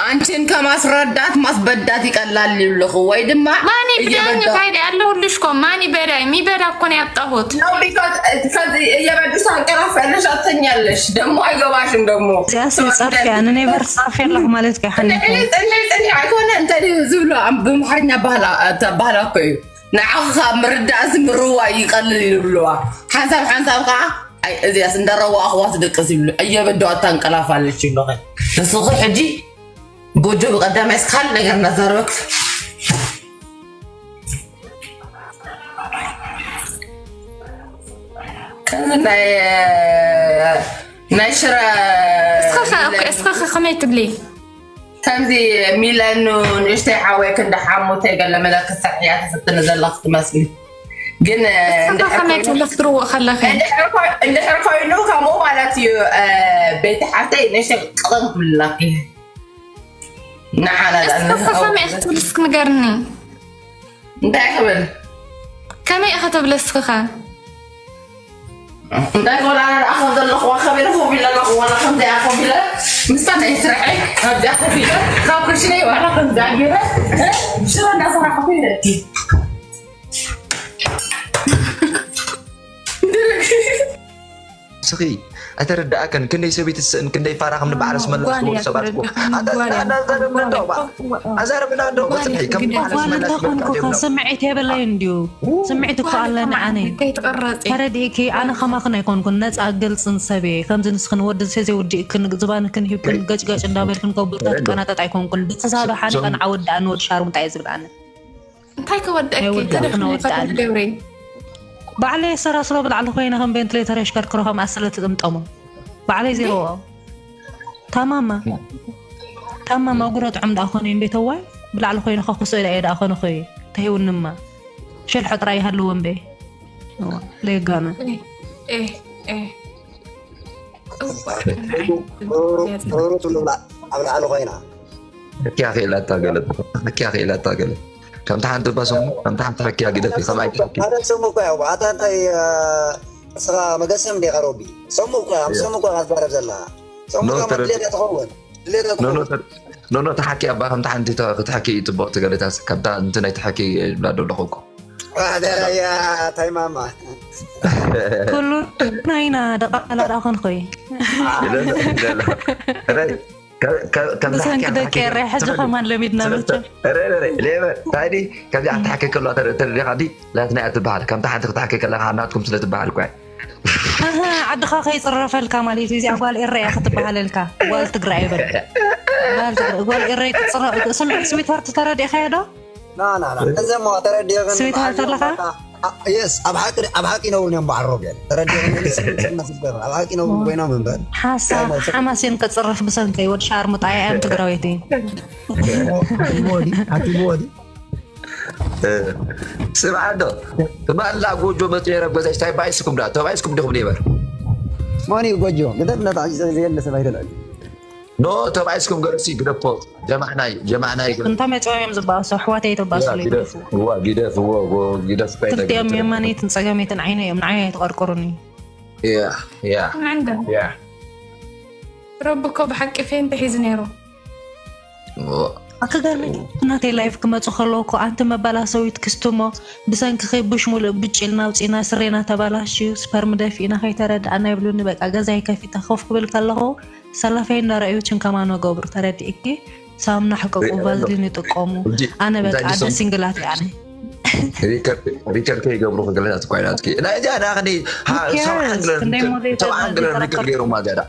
አንቺን ከማስረዳት ማስበዳት ይቀላል ይብልኹ ወይ ድማ ማን ይብዳኝ እየበዳ- ካይደ ያለሁልሽ እኮ ማን ይበዳኝ የሚበዳ እኮ ነው ያጣሁት። No, because ከዚ እየበዱ ሳንቀራፍ ያለሽ አተኛለሽ ደግሞ አይገባሽም ደግሞ እዚኣስ ጸርፊያ ንኔቨር ጸርፊ ኣለኹ ማለት ከ ሓኒ ጽንሒ ጽንሒ ኣይኮነ እንተ ዝብሎ ብምሓርኛ ባህላ እኮ እዩ። ንዓኻ ምርዳእስ ምርዋይ ይቀልል ይብልዋ። ሓንሳብ ሓንሳብ ከዓ ኣይ እዚኣስ እንዳረዋእኽዋ ትደቅስ ይብሉ። እየበደዋ ታንቀላፋለች ይብሉ። ንስኺ ሕጂ ጎጆ ብቀዳማይ እስካል ነገር እናዛረበክ ከምዚ ናይ ናይ ሽረ እስኸኸ እስኸኸ ከመይ ትብሊ? ከምዚ ሚለኑ ንእሽተይ ሓወይ ክንዲ ሓሙተይ ገለ መለ ክሳዕ እያ ትፍትኒ ዘለኽ ትመስሊ። ግን እስኸኸ ከመይ ትብሊ ክትርዎ ከለኺ? እንድሕር ኮይኑ ከምኡ ማለት እዩ። ቤቲ ሓፍተይ ንእሽተይ ቅቕን ክብልላኪ ንሓና እስኸኸ ከመይ ክትብሊ እስኪ ንገርኒ። እንታይ ክብል ከመይ ኢኸ ትብሊ እስኸኸ? እንታይ ወላ ኣነ ደኣ ከም ዘለኹዋ ከቢረ ኮፍ ኢለ ኣለኹ። ዋላ ከምዚኣ ኮፍ ኢለ ምስታ ናይ ስራሐይ ካብዚኣ ኮፍ ኢለ ካብ ክሽነይ ዋላ ከምዚኣ ገይረ ሽሮ እናሰራሕኩ ይረኪ ስኺ ኣይተረዳእከን ክንደይ ሰበይቲ ትስእን ክንደይ ፋራ ከም ንባዕል ስመላ ጓል ዝገብሩ እያ ሰባት እኮ ትረዳእከን፣ ጓል እያ ኣዛረብና እንዶ ትረዳእከን። ኣዛረብና እንዶ ጓል ብፅንሒ እያ ከም ትግደፍ። ንባዕል ጓል ስመላ እንተኾንኩ እኮ ስምዒት የብለይ እንድዩ ስምዒት እኮ ኣለኒ ኣነ ከይትቐረፂ ተረዲእኪ ኣነ ከማኽን ኣይኮንኩን ነፃ ግልፅን ሰብ እየ ከምዚ ንስኽን ወዲ ሴ ዘይውድእክን ዝባንክን ሂብክን ገጭገጭ እንዳበልክን ከቡርታ ትቀናጠጥ ኣይኮንኩን ብትሳዶ ሓኒቐ ንዓወዲ ኣነ ወዲ ሻርሙጣ እየ ዝብል ኣነ እንታይ ከወድአኪ ኣይወድእክን ተደፍኒ ኣወድኣኒ ገብረይ ባዕለይ ሰራስሮ ብላዕሊ ኮይነ ከም ቬንትሌተር የሽከርክሮ ከም ኣሰለቲ ጥምጠሞ ባዕለይ ዜሮ ታማማ ታማማ ጉረ ጥዑም ደኣ ኮነ እምቤተዋይ ብላዕሊ ኮይነ ከኩሶ ኢለ እየ ደኣ ኮነ ኮይ ተሂውንማ ሸልሖ ጥራይ ይሃልዎ እምበ ለየጋነ ሩት ንብላ ኣብ ላዕሊ ኮይና ሕኪያ ክኢላታ ገለ ሕኪያ ክኢላታ ገለ ከምቲ ሓንቲ እባ ሰሙ ከምቲ ሓንቲ ሕኪያ ግደፍ ከማይ ትሕኪ ሓደ ሰሙ እኮ ያው ኣታ እንታይ እስኻ መገሰም እንዴ ቀረቢ ሰሙ እኮ ኣብ ሰሙ እኮ ኣዛረብ ዘላ ሰሙ ኖ፣ ከማ ተረድ- ድሌት ትኸውን ድሌት ትኸውን ኖኖ ተሓኪ ኣባ ከምቲ ሓንቲ ክትሕኪ እዩ ፅቡቅ ትገለታስ ከምታ እንት ናይ ትሕኪ ብላ ዶ ኣለኹ እኮ ያ ታይማማ ኩሉ ናይና ደቃላ ደኣ ኮንኮይ ኢለ ዘላ ብሰንኪ ደቂ ኤረይ ሕጂ ከማን ለሚድና መቸም ሌበር ታዲ ከምዚ ኣትሓከ ከሎ ተረዲኻ ዲ ላትና እያ ትበሃል ከምታ ሓንቲ ክትሓከ ከለካ ናትኩም ስለ ትበሃል ኳ ኣሃ፣ ዓድኻ ከይፅረፈልካ ማለት እዩ እዚኣ ጓል ኤረ እያ ክትበሃለልካ ጓል ትግራይ ይበል ጓል ትግራይ- ጓል ኤረ ክትፅረ- ስም- ስዊትሃርት ተረዲእካዮ ዶ ና ና ና እዘሞ ተረዲኦ ግን ስዊትሃርት ኣለኻ የስ ኣብ ሓቂ ኣብ ሓቂ ይነብሩ እዮም በዓል ሮቤል ተረዲኦ ግን ስም- ስም- ስም- ኣብ ሓቂ ይነብሩ ኮይኖም እምበር ሓሳ ሓማሴን ከፅርፍ ብሰንከይ ወዲ ሻርሙጣ እያ እም ትግራወይቲ ሓኪሞ ወዲ ሓኪሞ ወዲ ስምዓ ዶ ትማላ ጎጆ መፅዮ ነረ ገዛሽ ታይ ባይስኩም ዳ ተባይስኩም ዲኹም ሌበር ማን እዩ ጎጆ ግደፍ ነታ የለ ሰብ ኣይደልዕል ኖ ተባይስኩም ገርሲ ግደፎ ጀማዕናይ ጀማዕናይ እንታ መፅኦም እዮም ዝባእሱ ኣሕዋተይ ተባእሱ ግደፍ እዋ ግደፍ እዎ እዎ ግደፍ እኳ ክልቲኦም ኣይተገብር የማነይትን ፀገመይትን ዓይነ እዮም ንዓይ ኣይትቐርቅሩኒ ያ ያ መንደ ያ ረቢ እኮ ብሓቂ ፌንት ሒዙ ነይሩ። እዎ ኣክገርመኝ እናተይ ላይፍ ክመፁ ከለዉ እኮ ኣንቲ መባላሰዊት ክስትሞ ብሰንኪ ከይቡሽ ሙሉእ ብጭ ኢልና ኣውፂና ስሬና ተባላሽዩ ስፐርም ደፊእና ከይተረድኣና ይብሉኒ በቃ ገዛይ ከፊተ ኮፍ ክብል ከለኹ ሰላፋይ እንዳረኣዩ ችንካማኖ ገብሩ ተረዲእኪ ሳሙና ሕቀቁ ቫዝሊን ይጥቀሙ ኣነ በቃ ኣደ ሲንግላት እየ ኣነ ሪከርድ ከይገብሩ ክገለታት እኳ ኢላትኪ ናይ እዚኣ ዳ ክንዲ Who cares? ክንደይ ሞዴል ሰብዓን ኣለ ገለ ተረከብ- ሪከርድ ገይሮማ እዚኣ ዳ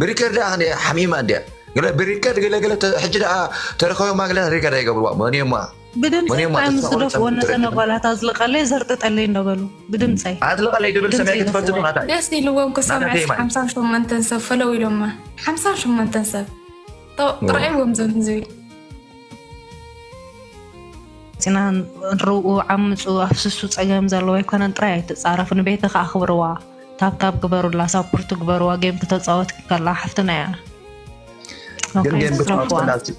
ብሪከርድ ዳ ክንዲ ሓሚማ እንዲያ ገለ ብሪከርድ ገለ ገለ ተ- ሕጂ ደኣ ተረከቦማ ገለ ሪከርድ ኣይገብርዋ መን እማ ብድምፂ መን እማ እዮም ተስፋ ዝደፍዎ ቆርጸ ነዘን ኣጓላት ኣዝልቀለይ ዘርጥጠለይ እንዳበሉ ብድምፀይ ኣዝልቀለይ ድብል ድምፂ ሰማይ ክትፈልጥ ይደፍዎ። ናታ ደስ ኢልዎም ክሰምዐ ናታ ቴማ። ሓምሳን ሸሞንተን ሰብ ፈለው ኢሎማ ሓምሳን ሸሞንተን ሰብ ጥ- ጥርዕዎም ዘም ዝብል ፅና ንርኡ ዓምፁ ኣፍስሱ ፀገም ዘለዎ ኣይኮነን ጥራይ ኣይትፃረፉ ንቤትኻ ኣኽብርዋ ታብታብ ግበሩላ ሳፖርት ግበርዋ ጌም ክተፃወት ከላ ሓፍትና እያ ግን ጌም ክትፃወት ስረፍዋ ከላ ሲ-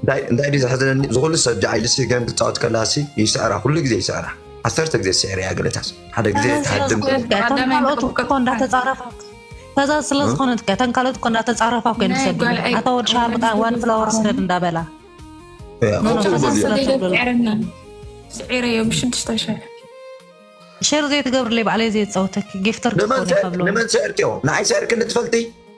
እንታይ እንታይ ድዩ ዘሕዝነኒ ዝኩሉ ሰብ ጃዓይልሲ ጌም ክትፃወት ከላ ሲ ይስዕራ ኩሉ ግዜ ይስዕራ ዓሰርተ ግዜ ስዕር እያ ገለታስ ሓደ ግዜ ትሃድም እቶም ካልኦት እኮ እንዳተፃረፋ ፈዛዝ ስለ ዝኾነት ከ ተን ካልኦት እኮ እንዳተጻረፋ እኮ ናይ ንሰድ ጓል ኣይ- ኣታ ወዲ ሻርሙጣ ዋን ፍላወር ስደድ እንዳበላ ያ፣ ኖ፣ ኖ፣ ከምኡ ፈዛዝ በዚያ። ስለ ትብሉ ስዒረና ስዒረዮ ብሽዱሽተ ሸሕ ሸር ዘይትገብርለይ ባዕለይ ዘይፃወተኪ ጊፍተር ንመን ክኾን ሰ- ይኸብሎ ንመን ሰዒርክዮ? ንዓይ ሰዒርክን ትፈልጢ?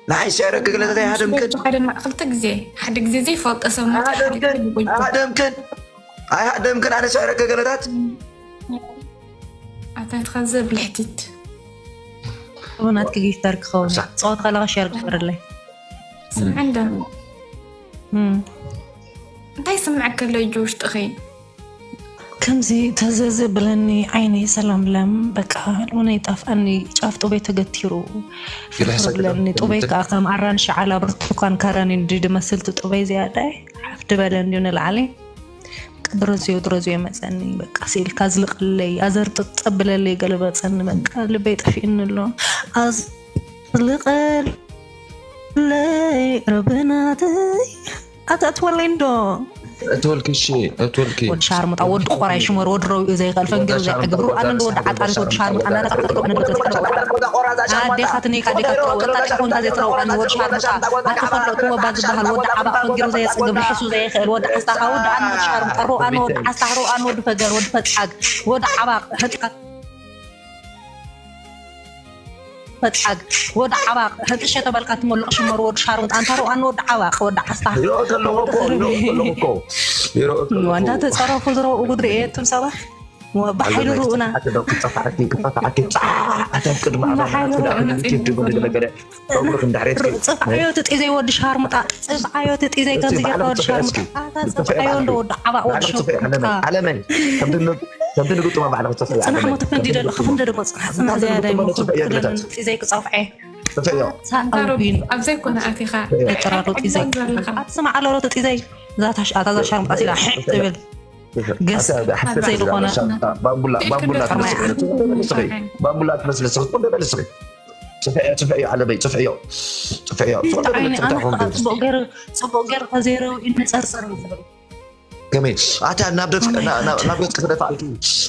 ንዓይ ሰዒረኪ ገለ እንታይ ሃደምክን? ሓደ ማ- ክልተ ግዜ ሓደ ግዜ ዘይፈልጦ ሰብ መፅእ ሓደ ሃደምክን ግዜ ይጎይቶ። ሃደምክን ኣይ ሃደምክን ኣነ ሰዒረኪ ገለታት ኣታ ትኸዘ ብልሕቲት ናትኪ ጊፍተር ክኸውን እየ። ሳ- ፀወት ከለካ ሸር ግበርለይ ስምዐ እንደ እም። እንታይ ስምዐ ከሎ እጆ ውሽጥኺ ከምዚ ተዘዘ ብለኒ ዓይነይ ሰላም ለም በቃ እውን ይጠፍኣኒ ጫፍ ጡበይ ተገቲሩ ኢለ ፍርፍር ሰግደ ብለኒ ጡበይ ከምቲ- ከዓ ከም ኣራንሺ ዓላ ብርቱኳን ካራኒ እንዲ ድመስል እቲ ጡበይ ዝያዳ ሓፍ ድበለ እንዲዩ ንላዕሊ ድረዝዮ ድረዝዮ መፀኒ በቃ ስኢልካ ዝልቀለይ ኣዘርጥጥ ብለለይ ገለበፀኒ በቃ ልበይ ጠፊእኒ ኣሎ ኣዝልቀለይ ረብናተይ ኣተእትወለይ እንዶ እትወልኪ እሺ እትወልኪ ወዲ ሻርሙጣ ወዲ ቆራይ ሽመር ወዲ ረዊኡ ዘይኸል ፈንጊሩ ዘይዓግብ ርውኣነ እንዶ ወዲ ዓጣሪት ወዲ ሻርሙጣ እንዳተቃጠሉ ኣነ ድረስ ኣዴኻትኒ ካዴካ ትረውጣ ጣይፎንካ ዘይትረውኣኒ ወዲ ሻርሙጣ ኣቲ ከሎ እቲ ወባ ዝበሃል ወዲ ዓባቕ ፈንጊሩ ዘየፅግብ ሒሱ ዘይኽእል ወዲ ዓስታኻ ወዲ ኣነ ወዲ ሻርሙጣ ርውኣነ ወዲ ዓስታኽ ርውኣነ ወዲ ፈገር ወዲ ፈፃግ ወዲ ዓባቕ ሕጥቃ ፈፃግ ወዲ ዓባቕ ሕጥሸ ተበልካ ትመልቕ ሽመር ወዲ ሻርሙጣ ኣንታ ርውኣነ ወዲ ዓባቕ ወዲ ዓስታኽ ይረኦ ከለኹ እኮ ይረኦ ከለኹ እኮ ይረኦ ከለኹ ዋንታ ተፀረፉ ዝረውኡ ጉድሪ እየ እቱም ሰባት ባሕሉ ርኡና ክጠፋዓኪ ክጠፋዓኪ ፃዓተብ ቅድሚ ኣባላት ክዳ ክልልኪ ትብል ነገር ጸጉርክ እንዳሕሬትኪ ጽፍዓዮ ትጢዘይ ወዲ ሻርሙጣ ጽፍዓዮ ትጢዘይ ከምዚ ጌርካ ወዲ ሻርሙጣ ኣታ ጽፍዓዮ እንደ ወዲ ዓባቕ ወዲ ሻርሙጣ ዓለመይ ከምቲ ንግጥማ ባዕልክ ጽፍዒ ጽናሕ ሞት ክንዲ ደለኹ ክንዲ ደጎ ጽናሕ ጽናሕ ዝያዳ ይሞኽር ክትደኒ ትጢዘይ ክጸፍዐ ጽፍዕዮ ሳኣዊን ኣብ ዘይኮነ ኣቲኻ ተጠራሮ ጢዘይ ዘለኻ ኣትስማዕ ኣለሮ ትጢዘይ ዛታ ሻርሙጣ ሲላ ትብል ገስ ዘይዝኾነ ባምቡላ ባምቡላ ትመስሊ ስኺ ባምቡላ ትመስሊ ስኺ ቁንዶ በል ስኺ ጽፍዕዮ ጽፍዕዮ ዓለበይ ጽፍዕዮ ጽፍዕዮ ብጣዕሚ ኣነ ከዓ ጽቡቅ ገይሩ ጽቡቅ ገይሩ ተዘይረው ይንጸርጸር እዩ ዝብል ከመይ ኣታ ናብ ደፍ ናብ ገጽ ክደፋልኪ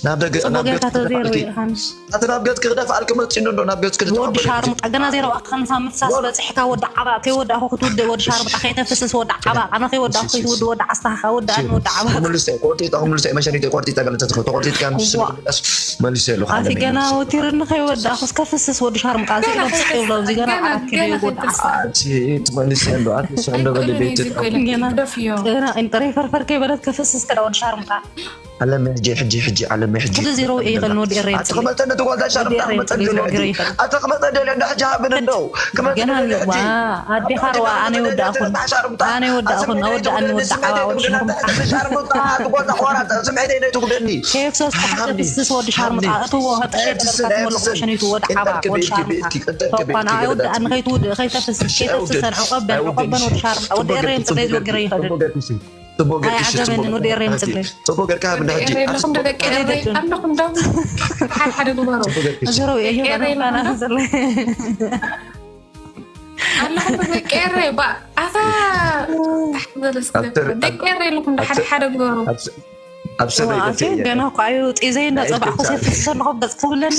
ናብ ደገ ጽቡቅ ናብ ገጽ ጌርካ ተዘይረው ክደፋልኪ ይሃንስ ኣታ ናብ ገጽ ክደፋልኪ መጽእ እንዶ ናብ ገጽ ወዲ ክደፋልኪ ሻርሙጣ ገና ዘይረዋእካ ምሳ ምትሳስ በፂሕካ ወዲ ዓባቕ ከይወዳእኹ ክትውድእ ወዲ ሻርሙጣ ከይተፍስስ ወዲ ዓባቕ ኣነ ከይወዳእኹ ከይትውድእ ወዲ ዓስታኻ ወዲ ኣነ ወዲ ዓባቕ ምልሰ ቆርጢጣ ምልሰ መሸሪተ ቆርጢጣ ገለ ተትኸ ተቆርጢጥካ ምስ መልስ መልስ የሉ ኣቲ ገና ወቲርኒ ከይወዳእኹስ ከፍስስ ወዲ ሻርሙጣ እዚ ኢሎም ስቅ ይብሎ እዚ ገና ዓራት ኪሎ ይጎዳ መልስ የሉ ኣትሰ እንደ በለ ቤት ገና ደፍዮ ገና ጥረይ ፈርፈር ከይበለት ከፍስስ ከዳ ወዲ ሻርሙጣ ዓለም ሕጂ ሕጂ ሕጂ ዓለም ሕጂ ክልዚ ሮ ይኽእል ንወዲ ኤረይ ኣቲ ክመፀኒ ትጓዛ ሻርምጣ ክመፀኒ ደሊ ሕጂ ኣቲ ክመፀ ደሊ እንዶ ሕጂ ሃብን እንዶ ክመፀ ገና ደሊ ዋ ሕጂ ኣዴኻ ርዋ ኣነ ይወዳእኹን ኣነ ይወዳእኹን ኣወዳእኒ ወዲ ዓባ ወዲ ሻርሙጣ ሻርምጣ ትጓዛ ቆራፀ ስምዒተይ ነይ ትጉደኒ ከየፍሰስካ ከፍስስ ወዲ ሻርሙጣ እትዎ ከጥሸ ተበልካ ትመልቆ ሸኒቱ ወዲ ዓባ ወዲ ሻርሙጣ ፈኳን ኣይወዳእኒ ከይትውድእ ከይተፍስስ ከይተፍስሰን ዕቆበን ዕቆበን ወዲ ሻርሙጣ ወዲ ኤረይ ምፅገይ ዝወግረ ይኽእል ጽቡቅ ገርክሽ ኣይዓገበንን ወዲ ኤረይ ምፅገይ ጽቡቅ ገርካ ብንሕጂ ኤረይ ኣለኹም ደቂ ኤረይ ኣለኹም ዶ ሓደ ሓደ ግበሩ ዘረው እዩ ኤረይ ዘለ ኣለኹም ደቂ ኤረይ ባ ኣታ ደቂ ኤረይ ኣለኹም ዶ ሓደ ሓደ ግበሩ ኣብ ሰበይ ዋኣቴ ገና እኮ ኣዩ ጢዘይ እንዳፀባዕኩ ሰፍስ ዘለኹ ገፅ ክብለኒ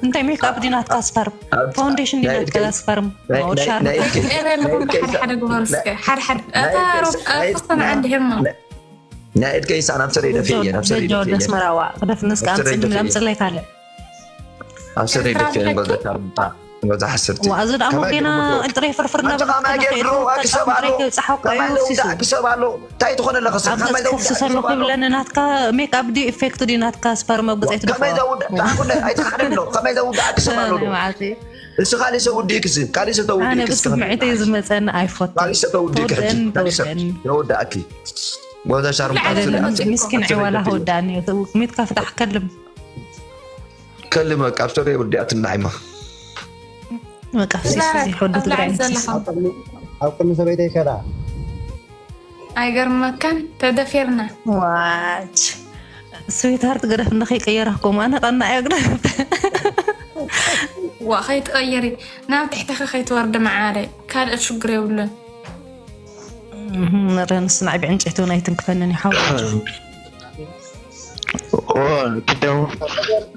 እንታይ ሜክኣፕ ዲናትካ ስፐርም ፋውንዴሽን ዲናትካ ስፐርም ወዲ ሻርሙጣ ኤረይ ኣለኹም ዶ ሓደ ሓደ ግበሩ እስከ ሓደ ሓደ ኣታ ሮብ ኣፍስና ዓንዲ ሄርማ ናይ ኢድከ ይሳን ኣብ ሰረይ ደፊ እየ ኣብ ሰረይ ደጃ ወዲ ደፊ ኣስመራ ዋ ክደፍንስ ከዓ ኣምፅልኒ ኣምፅለይ ካልእ ኣብ ሰረይ ደፊ እየ በዛ ሻርሙጣ በዛ ሓስርቲ ዋ እዚ ደኣ ገና ጥረይ ፍርፍር ኣንተ ከማይ ገይሩ ክሰብ ኣሎ ከማይ ዘውዳእ ክሰብ ኣሎ እንታይ ትኾነ ኣለኸ ኣብ ገጽ ከፍስሰሉ ክብለኒ ናትካ ሜክኣፕ ድዩ ኢፌክት ድዩ ናትካ ስፐርም ኣብ ገጸይ ከመይ ትደፍኦ ዘውዳእ ኣይኮነ ኣይትኽሓደ ኣሎ ከመይ ዘውዳእ ክሰብ ኣሎ ዶ መዓልቲ እዚ ካሊእ ሰብ ውዲ ክስ ካሊእ ሰብ ተውዲ ኣነ ክስ ብስምዒተይ ዝመጸኒ ኣይፈቱ ካሊእ ሰብ ተውዲ ክሕጂ ተወደአኒ ካሊእ ሰብ ተወደአኒ የወዳእኪ ወዛ ሻርሙጣ ሓደ ዝለኣ ምስኪን ዕዋላ ወዳእኒ ሚትካ ፍታሕ ከልም ከልመ ካብ ሰበይ ወዲኣትና ኢማ በቃ ፍሲስ እዚ ሕዱ ትግራይ ዘለኻ ኣብ ቅድሚ ሰበይተይ ከዳ ኣይገርመካን ተደፊርና ዋች ስዊትሃርት ገደፍ እንደኸይቀየራ ኮም ኣነ ቀና እዮ ግደፍ ዋ ከይትቐየሪ ናብ ትሕትኺ ከይትወርዲ መዓረ ካልእ ሽግር የብሉን ረንስ ናይ ብዕንጨይቲ እውን ኣይትንክፈንን ይሓው ክደው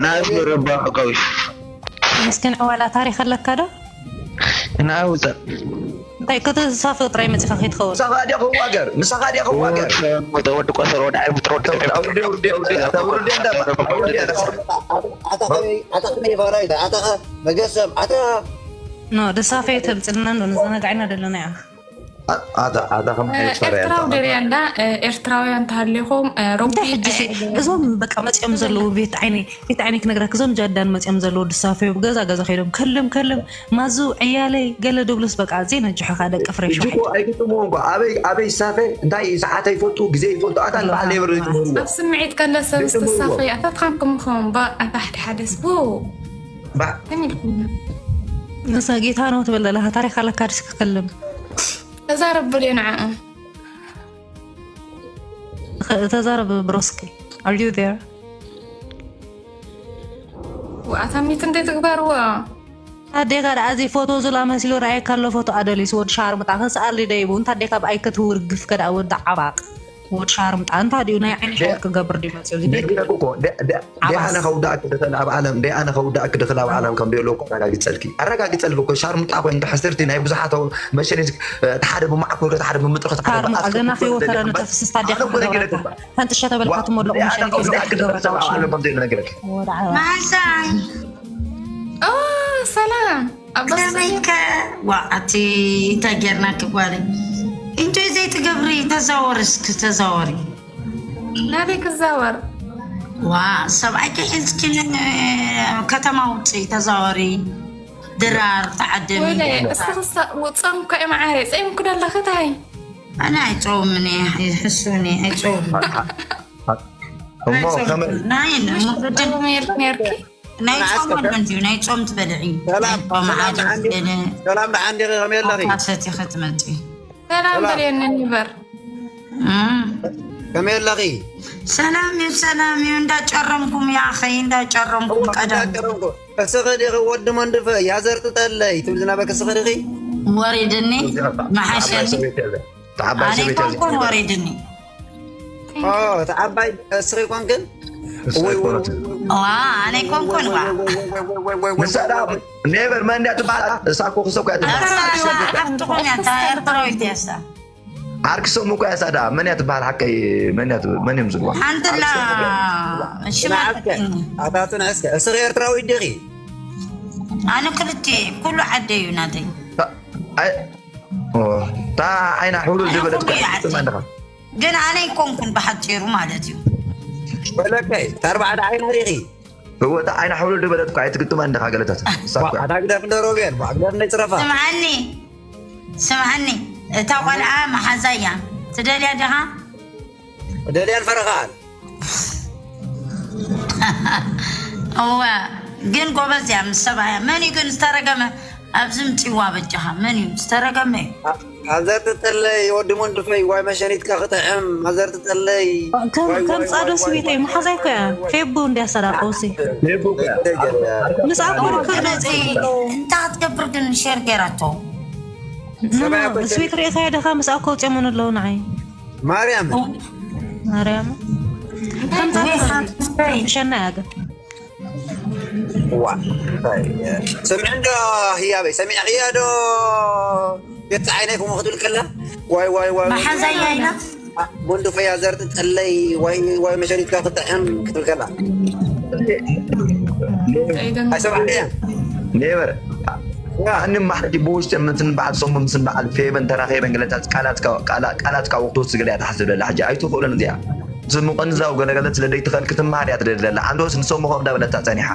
ናዚ ረባ ሕጋዊ ምስኪን ዕዋላ ታሪክ ኣለካ ዶ ንኣውፀ እንታይ ከተሳፍር ጥራይ መፂኻ ከይትኸውን ምሳኻ ዲያ ክዋገር ምሳኻ ዲያ ክዋገር ወዲ ቆሰር ወዲ ዓይቡ ጥሮ ውርድ ውርድ ውርድ ውርድ ውርድ እንዳባ ውርድ እንዳባ ኣታ ከመይ ኣታ ከመይ ባራይ ኣታ መገሰም ኣታ ኖ ደሳፈ ተምፅልና እንዶ ንዘናጋዕና ዘለና ያ ኣታ ኣታ ከም ዓይነት ፈራያ ኤርትራዊ ደርያ እንዳ ኤርትራውያን ተሃሊኹም ሮቢ እንታይ ሕጂ እዞም በቃ መፂኦም ዘለዉ ቤት ዓይኒ ቤት ዓይኒ ክነግረክ እዞም ጃዳን መፂኦም ዘለዉ ድሳፈዮም ገዛ ገዛ ከይዶም ከልም ከልም ማዙ ዕያለይ ገለ ድብሉስ በቃ ዘይነጅሑካ ደቂ ፍሬሽ ሕጂ እኮ ኣይግጥምዎ እኮ ኣበይ ኣበይ ሳፈ እንታይ ሰዓት ኣይፈልጡ ግዜ ይፈልጡ ኣታ ንባዕል ነበር ዘይትምህርዎ ኣብ ስምዒት ከለ ሰብ ዝተሳፈ ኣታትኻን ክምኹም ኣታ ሓደ ሓደ ስቡ ባዕ ከመይ ኢልኩም ንሳ ጌታ ነው ትብል ዘለካ ታሪክ ኣለካ ድስ ክከልም ተዛረብ በልዮ ንዓኣ ተዛረብ ብሮስኪ are you there ኣታ ሚት እንዴት ትግበርዎ ኣዴኻ ደኣ እዚ ፎቶ ዙላ መሲሉ ረኣየካ ኣሎ ፎቶ ኣደሊስ ወዲ ሻርምጣ ከስኣል ደይቡ እንታ ኣዴኻ ብኣይ ክትውርግፍ ከደኣ ወዲ ዓባቕ ወዲ ሻርምጣ እንታ ድዩ ናይ ዓይኒ ሻወር ክገብር ድዩ መፅኡ እዚ ደግ ነግረኩ እኮ ደ- ደ- ደኣ ኣነ ከውዳእክ ድኽእል ኣብ ዓለም ደኣ ኣነ ከውዳእክ ድኽእል ኣብ ዓለም ከም ደሎ እኮ ኣረጋግፀልኪ ኣረጋግፀልኪ እኮ ሻርምጣ ኮይኑ ሕስርቲ ናይ ብዙሓት መሸኒት እቲ ሓደ ብማዕኮር እቲ ሓደ ብምጥርክ እቲ ሓደ ሻርምጣ ብኣስክ ገና ክኮን ከይወፈረ ደለ ነተፍስስ ታዴኻ ኣነ እኮ ነግረክ ክገብረካ ፈንጥሻ ተበልካ ትመልቕ ደኣ ኣነ ከውዳእክ ድኽእል ኣብ ዓለም ከም ደሎ ነግረክ ኦ ሰላም ኣበሰ ከመይከ ዋዕቲ እንታይ ጌርና ክጓሪ እንቶይ ዘይትገብሪ ተዛወሪ እስኪ ተዛወሪ ናበይ ክዛወር ዋ ሰብኣይኪ ሒዝኪ ን- ከተማ ውፅኢ ተዛወሪ ድራር ተዓደሚ ወይለ እስኽሳ ውፅኦም እኮ እዮም ዓረ ፀይምኩ ደለኽታይ ኣነ ኣይፀውምን እየ ይሕሱኒ ኣይፀውምን እሞ ከመይ ናይ ሙሕድን ሜልክ ኔርኪ ናይ ጾም ኣሎ እንድዩ ናይ ጾም ትበልዒ ሰላም ጾም ሰላም ዓደስ ንዓንዲ ገለ ሰላም ንዓንዲ ከመይ ኣለኺ ኣታ ሰቲኺ ትመፂ ሰላም በልየኒ ንበር እም። ከመይ ኣለኺ ሰላም እዩ ሰላም እዩ እንዳጨረምኩም ያኸይ እንዳጨረምኩም ቀደም ቀረምኩ እስኺ ዲኺ ወዲ መንድፈ ያዘርጥጠለይ ትብል ዝነበርክ እስኺ ዲኺ ወሪድኒ መሓሸኒ ተዓባይ ኣነ ሰበይቲ ኮንኮን ወሪድኒ ኦ ተዓባይ እስኺ ኮንክን ዋ ኣነ ኮንኮን ዋ ንሳ ደኣ ኔቨር መን እያ ትበሃል እሳ እኮ ክሰብ እኮ እያ ትበሃል ኣብትኾን እያ እታ ኤርትራዊት እያ እሳ ዓርኪ ሰሙ እኮ እያ እሳ ደኣ መን እያ ትበሃል ሓቀይ መን እያ ትበሃል? መን እዮም ዝብልዋ ሓንትላ ሽማ ንዓስከ ኣታቱ ንዕስከ እስኺ ኤርትራዊት ዲኺ ኣነ ክልቴ ኩሉ ዓደ እዩ ናተይ እታ ዓይና ሕውሉል ዝበለት እኮ እያ ትጥማ ኣለኻ ግን ኣነ ኣይኮንኩን ብሓፂሩ ማለት እዩ በለከይ እታ ኣርባዕተ ዓይና ዲኺ እወ እታ ዓይና ሕውሉል ዝበለት እኮ ኣይትግጥማ ኣለኻ ገለታት እሳ እኮ እያ። ኣታ ግደፍ እንደ ሮቤል ባ ግደፍ እንደ ፅረፋ ስምዓኒ ስምዓኒ እታ ቆልዓ መሓዛ እያ ትደልያ ድኻ ደልያን ፈረኻን እወ ግን ጎበዝ እያ ምስ ሰብኣያ መን እዩ ግን ዝተረገመ ኣብዚ ምፅዋ በጃኻ መን እዩ ዝተረገመ እዩ ኣዘርጥጠለይ ወዲ መንድፈይ ዋይ መሸኒትካ ክጥዕም ኣዘርጥጠለይ ከም ከም ፃዶ ስቤተይ መሓዛይ ኮያ ፌቡ እንዲያ ሰዳ ቀውሲ ንሳ ቆርኩ ነፂ እንታይ ክትገብር ግን ሸር ገይራቶ ስቤት ርእኻዮ ደኻ ምስ ኣኮ ውፅኦምን ኣለዉ ንዓይ ማርያም ማርያም ከምዛ ሸና ያገ ዋ ስምዕ እንዶ ህያበይ ሰሚዕኽያ ዶ ቤት ፀዓይናይ ከምኡ ክትብል ከላ ዋይ ዋይ ዋይ መሓዛያ ኢላ መንዱፈያ ዘርጥጠለይ ዋይ ዋይ መሸሪትካ ክጥዕም ክትብል ከላ ኣይሰማዕያ ኔቨር ኣንም ማሕጂ ብውሽጢ ምትን በዓል ሰሙ ምስን በዓል ፌበን ተራኺበን ገለታት ቃላትካ ወቅቲ ወስድ ገለ እያ ትሓስብ ደላ ሕጂ ኣይትኽእሎን እዚኣ ስሙ ቅንዛው ገለገለት ስለ ደይትኽእል ክትመሃር እያ ትደሊ ደላ ኣንዶስ ንሰሙ ከም እንዳበለታ ጸኒሓ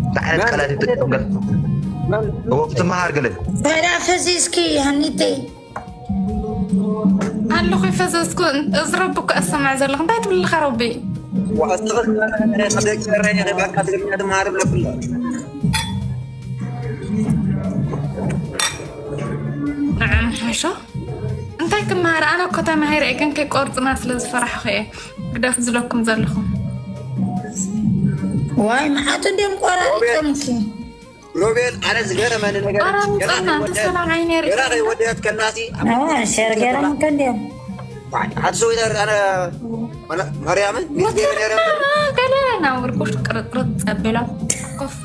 እንታይ ዓይነት ቃላት ይጥቀም ገለ እዎ ክትመሃር ገለ ፈራ ፈዚዝኪ ሃኒተይ ኣለኹ ፈዘዝኩ እዚ ረቢ እኮ እሰማዕ ዘለኹ እንታይ ትብልልኻ ረቢ ደቂ ትምሃር ብለኩሎ ንዓም ሓሾ እንታይ ክመሃር ኣነ እኮ ተማሂረ እየ ግን ከይቆርፅና ስለ ዝፈራሕኹ እየ ግደፍ ዝለኩም ዘለኹም ዋይ መዓት እንዲዮም ቆራሪፆምኪ ሮቤል ኣነ ዝገረመኒ ነገር ቆራሪፆምና እንተ ሰላም ዓይነ ገና ከይወደያት ከናሲ ሸር ገረምከ እንዲዮም ሓንቲ ሰበይቲ ኣነ ማርያምን ሚስ ገይረ ነረ ገለ ናብ ርኩሽ ቅርጥርጥ ጸቢሎም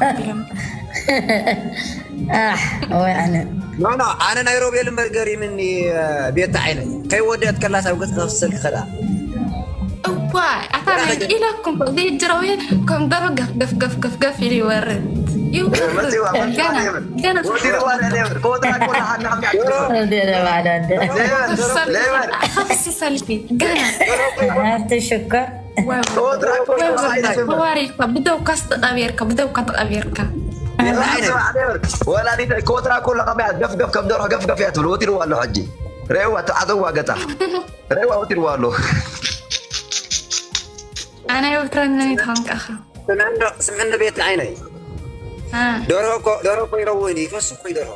ኣቢሎም። ኣሕ፣ ወይ ኣነ። ኖ ኖ ኣነ ናይ ሮቤል እምበር ገሪምኒ። ቤታ ዓይነ ከይወደት ከላስ ኣብ ገጽ ከፍስል ክኸዳ እዋ ኣታ ናይ ኢለኩም ዘይጅረው ከም ደሮ ገፍ ገፍ ገፍ ገፍ ገፍ ኢሉ ይወርድ። ይወርድ። መጺዋ ገና ገና ወዲዋ ለበር ኮታ ኮላ ሓና ደረባዳደ ከፍሲ ሰልፊ ገና ኣብቲ ሽኮር ተዋሪድካ ብደውካ ዝተቐቤርካ ብደውካ ተቐቤርካ። ወላዲት ኮትራ ኮላ ከመያ ገፍገፍ ከም ደርሖ ገፍገፍ እያ ትብል። ወጢርዋ ኣሎ ሕጂ ሬዋ ተዓዘዋ ገጻ ሬዋ ወጢርዋ ኣሎ። ኣነ ወትረኒ ተኾንካኻ ስምዕንዶ ስምዕንዶ ቤት ዓይነይ አ፣ ደርሆ እኮ ደርሆ እኮ ይረውኒ ይፈሱ እኮ ይደርሆ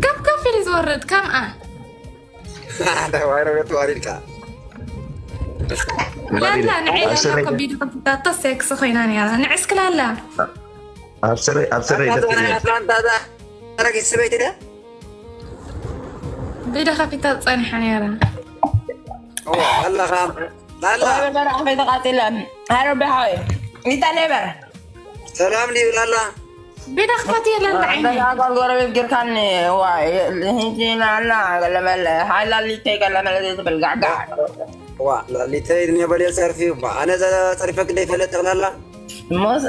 ገፍገፍ ኢሉ ዝወርድ ከምኣ ተባይረ ቤት ዋሪድካ ላላ ንዒ ላላ ኣስረይ ከቢዱ ከፍታቶ ሴክስ ኮይና ነራ ንዕስክ ላላ ኣብ ስረይ ኣብ ስረይ ደቂ ኣትላንታ ኣረጊት ሰበይቲ ደ ብደ ከፊታ ጸኒሓ ነራ ኣለኻ ላላ በርበረ ኣፈይ ተቃፂለ ሃረቢ ሓወይ ይታ ነበር ሰላም ዲዩ ላላ ብደ ክፈት የለን ዓይነ ጓል ጎረቤት ጌርካኒ ዋ ሂጂ ናላ ገለመለ ሃይላሊተይ ገለመለ ትብል ጋዕጋዕ ዋ ላሊተይ ነበል ጸርፊ ባ ኣነ ጸሪፈ ግደ ይፈለጥ ላላ ሞስ